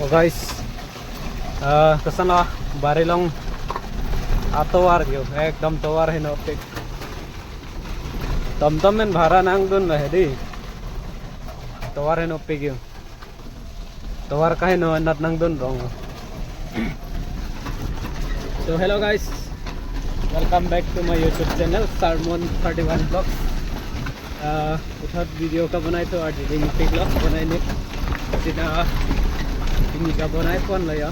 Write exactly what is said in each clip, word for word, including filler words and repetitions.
Guys, ah, koson lo, Barilong atovar yo, ekdom tovar henopik. Tomtom pen bhara nangdun lo hedi. Tovar henopik yo. Tovar kaheno anat nangdun rong. So hello guys, welcome back to my YouTube channel Sermon thirty-one Vlogs. Ah, puthot video kabonai tho, ardi dingpik lo bonai ne. Sita pini kabonai pon lo ya.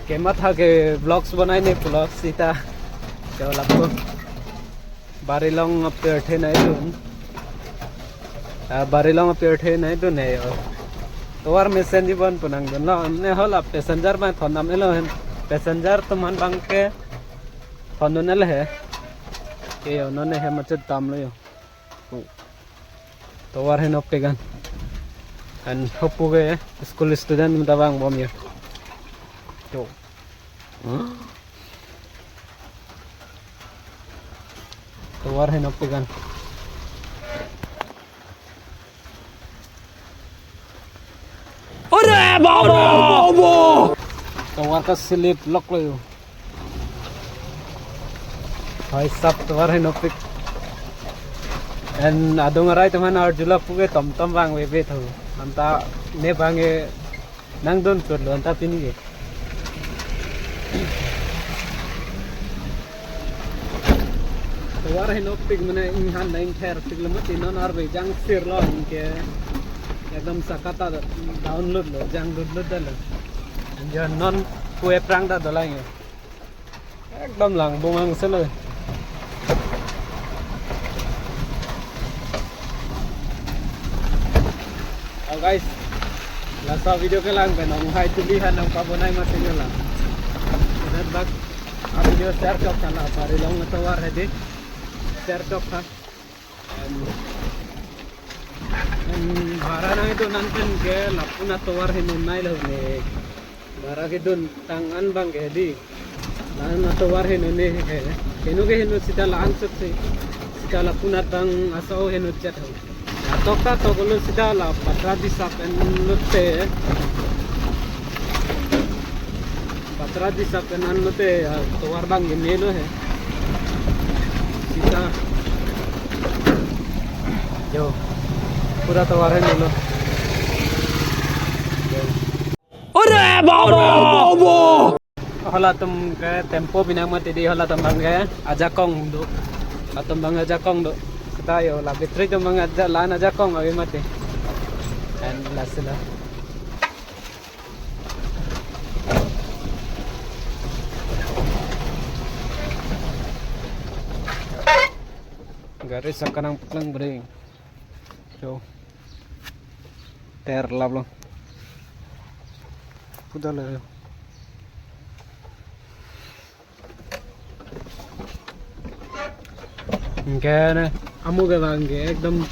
Kematha ke vlogs bonai ne pulo sita. Jawlap ko. Barilong apirthe nangdun. Ah, Barilong apirthe nangdun he yo. Tovar mesen di bon pu nangdun lo. Ne hala passenger abang thondam-et lo hen. Passenger atum abang ke thondun-et lo he. Ke yo, non ne he machet dam lo yo. Tovar henopik an. An hopu ke school student atum ta vangbom yo. To. Tovar henopik an. Ore baba! Tovar kasilip lok lo yo. Hai sap, tovar henopik. An adung arai teman arjulap puke tomtom vangve ve tho. Anta ne abang ke nangdun chot lo anta pini ke. Tovar henopik mane inghan na ingther pik lo mati, non arve jangsir lo anke. Ekdom sakata download lo, janglut lo dalo. Anke non pu eprang ta dolang yo. Ekdom lang bung ang selo. Oh guys, laso video kelang pen nong hai tuli han nangpabonai mati yo la. Kedan bak a video share chok tha la, Barilong atovar hedi. Share chok tha. Em, em, bhara nangdun an pen ke lapu-an atovar heno nai lo ne. Bhara kedun tang an abang ke di. La-an atovar heno ne he. Heno ke heno sita la-an sut si. Sita lapu-an abang asau heno chet ho. Atok ta tok lo sita la Patra Disa pen lote. Patra Disa pen an lote, ah, tovar abang ke melo he. Sita. Yo. Pura tovar heno lo. Yo. Ore baba! Halatum ke tempo binang mati di, halatum abang ke ajakong do. Latum abang ajakong do. Sita yo la battery atum abang aja, la-an ajakong ave mati. And last la. Gari saka nangpaklang bring. Yo. Ter lap lo. Puda lo yo. Anke ne, amo ke abang ke ekdom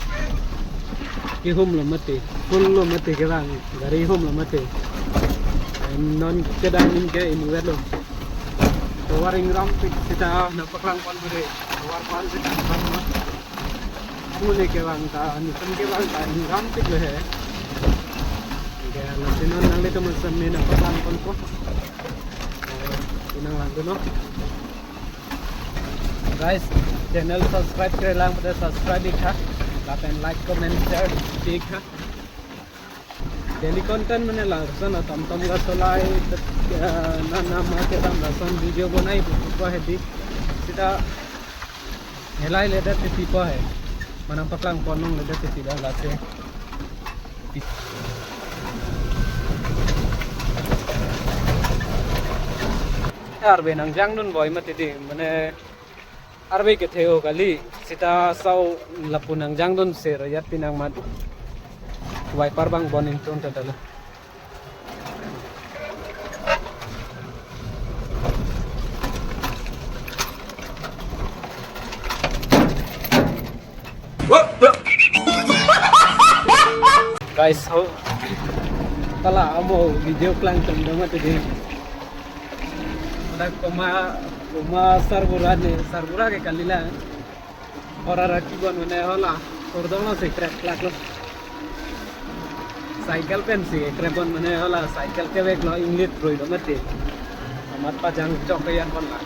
kehum lo mati, full lo mati ke abang, gari hum lo mati. Non kedam in ke inutvet lo. Tovar ingrampik sita nangpaklang pon bere. Tovar pan sita nangpaklang. Mule ke abang ta, anutvet ke abang ta ingrampik lo he. Anke lasi non nanglitum ason me nangpaklang pon ko. Eh, inang lang dun non. Guys, channel subscribe klemkle lang pute subscribe ik tha. Lapen like, comment, share ik tha. Daily content mane lason atom tom ga solai, eh, na na ma ke tam lason video bonai pu ko hedi. Sita helai ledet titi po he. Mane nangpaklang pon nong ledet titi da lasi. Arve nangjangdun boi mati di, mane arve kethe-o kali, sita asau lapu nangjangdun se rayat pinang mat. Wiper abang bon ingtun ta dala. Guys, ho. Pala amo video klang tongdong mati di. Pada koma, koma sarbura ne, sarbura ke kali la. Ora raki bon mane hola, kordong lo se krek klak lo. Cycle pensi krepon mane hala cycle kevek lo inglit roi lo mati. Amat pajang chok ke yan pon la.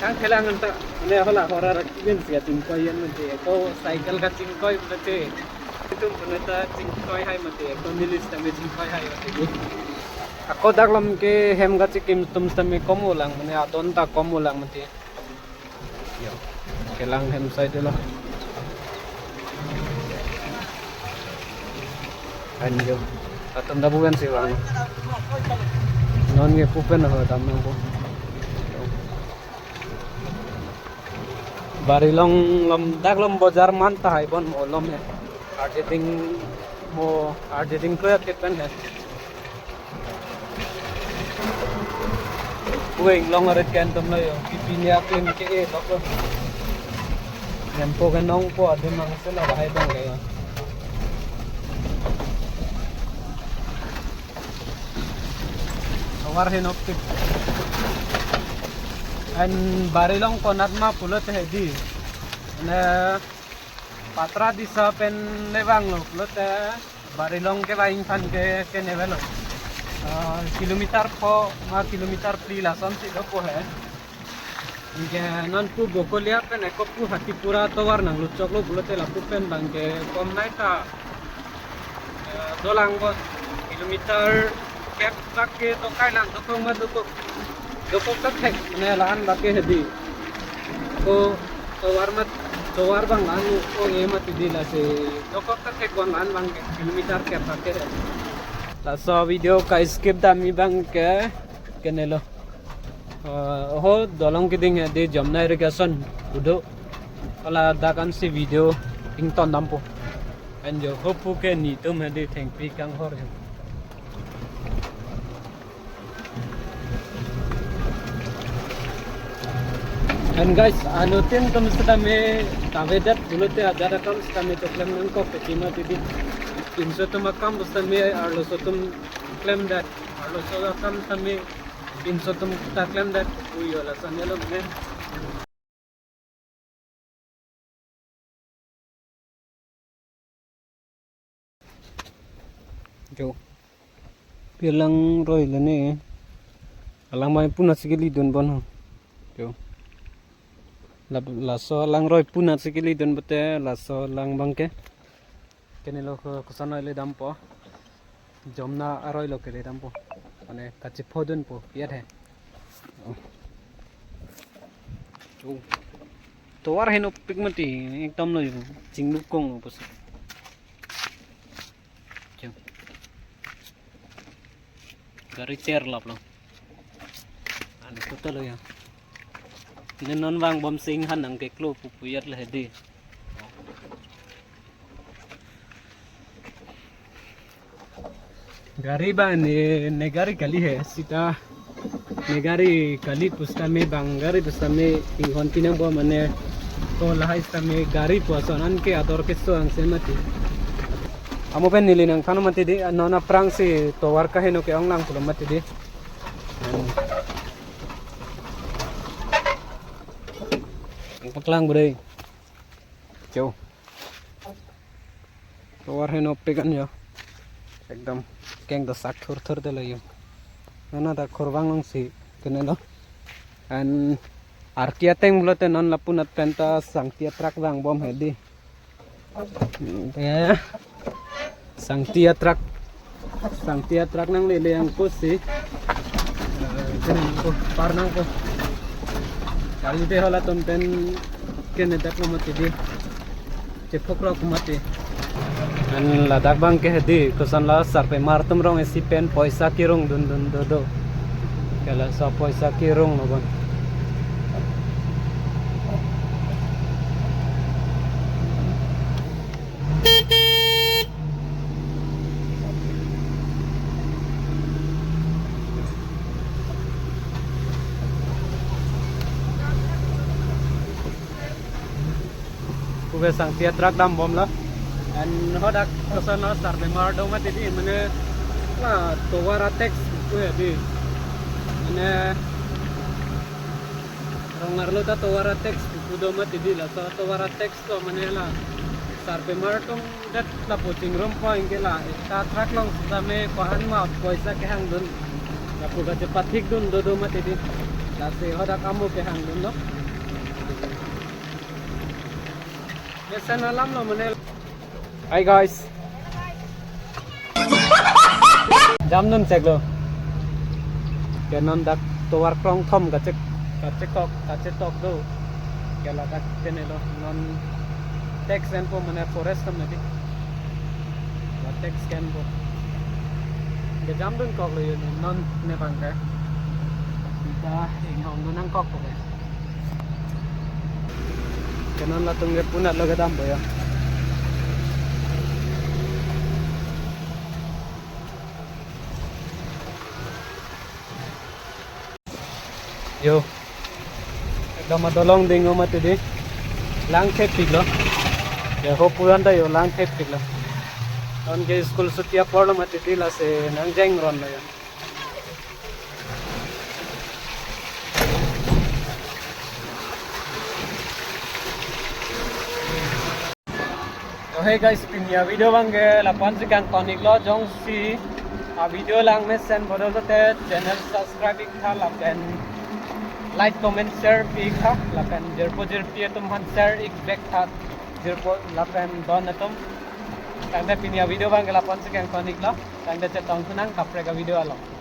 Kang thelang anta mane hala hora rak pensi kachingkoi yan mati. Ko cycle kachingkoi mati. Itum pun ta chingkoi hai mati. Ko nilis tame chingkoi hai mati. Ako dak lam ke hem kachikim atum tame kom ulang mane adon ta kom ulang mati. Yo. Kelang hem side lo. Anjo. Atum dabu kan si vang. Non ke pupen ho dam nang po. Bari long lom dak lom bojar man ta hai bon mo lom he. Arjeding mo arjeding kroya ke pen he. Ueng long arit ken tum lo yo. Pipi nia klim ke e lok lo. Nempo ke nong po ade mang se lo bahai bang le yo. Tovar henopik. And Barilong konat ma pulote hedi. Ne Patra Disa pen nevang lo pulote Barilong kevang than ke ke nevelo. Ah, kilometer pho ma kilometer phli lason si dopo he. Anke non pu Bokolia pen eko pu Hatipura tovar nanglut chok lo pulote lapu pen bang ke kom nai ta, eh, dolang bon kilometer kep bak ke dokai lang dokok ma dokok dokok ta thek ne lahan bak ke hedi. Ko tovar mat tovar bang lahan ko e mati di lasi dokok ta thek bon lahan bang ke kilometer kep bak ke. Laso video ka skip dam-i bang ke kenelo. Eh, oho, dolong keding hedi Jamuna irrigation udo. Hala dak an si video ington dampo. Anjo hopu ke netum hedi thengpi kanghor he. And guys, anuttin atum sitame kavedet pulote ajat akam sitame choklem nangkok ke kima titi. Pinso atum akam sitame arloso atum klemdet. Arloso akam sitame pinso atum ta klemdet. Uyo lason yalo mene. Jo. Pi alangroi lene. Alang bang punat si kelidun bon ho. Jo. Lap-, laso alangroi punat si kelidun bote laso alang bang ke. Kenelo ko koson aroi le dampo. Jamuna aroi lo kele dampo. Mane kachiphodunpo piat he. Oh. Oh. Tovar henopik mati ekdom lo yo. Chingnukong lo pusi. Jo. Gari cherlap lo. An kuta lo ya. Ne non vangbom si inghan nangkeklo pu puyat le hedi. Gari bang ne, ne gari kali he, sita ne gari kali pu sitame bang gari pu sitame inghon pinang bo mane to lahai sitame gari pu ason anke ador keso angse mati. Amo pen neli nangthan mati di, non aphrang si tovar kaheno ke-ong lang pulo mati di. Paklang bre. Jo. Tovar henopik an yo. Ekdom keng dosak thur thur de lo yo. Nana ta khorvang long si kenelo. An arki ateng pulote non lapu nat pen ta sangti atrak vangbom hedi. Ya. Sangti atrak. Sangti atrak nanglele angko si. Eh, kene nangko, par nangko. Kali de halatum pen kene dak lo mati di. Chephok rok mati. An ladak bang ke hedi, koson la sarpimar atum rong isi pen poisa kerung dun dun do do. Ke laso poisa kerung lo bon. Puke sangti atrak dambom lo. An hadak koson sarpimar do mati di mane la tovar atex pu hedi. Mane rong arlo ta tovar atex pu do mati di laso tovar atex to mane la Sarpimar atum det lapu chingrum po anke la, ta truck along sitame ko-an ma poisa kehangdun, lapu kachepathikdun dodo mati di. Lasi hadak amo kehangdunlo. Mesen alam lo mane. Hi guys. Jamdun cheklo. Ke non dak tovar krongthom kachek, kachekok, kachetok do. Ke la dak tenelo non tax enpo mane forest atum nadi. La tax enpo. Ke jamdun koklo yo non ne bang ke. Ita inghongdun nangkokpo ke. Ke non latum ke punatlo kedampo ya. Yo. Ekdom adolong ding mati di. Langthepiklo. Ya ho puran ta yo langthepiklo. Non ke school chuti apor lo mati di, lasi nangjengronlo ya. So hey guys, pini avideo abang ke lapu-ansi kangton-iklo. Jongsi avideo lang mesen bodol te channel subscribe iktha lapen like, comment, share pi iktha lapen jirpo jirpi atum aphan share ik vek tha, jirpo lapen don atum. Tangte pini avideo abang ke lapu-ansi kangton-iklo. Tangte chetongthu nang kaprek avideo along.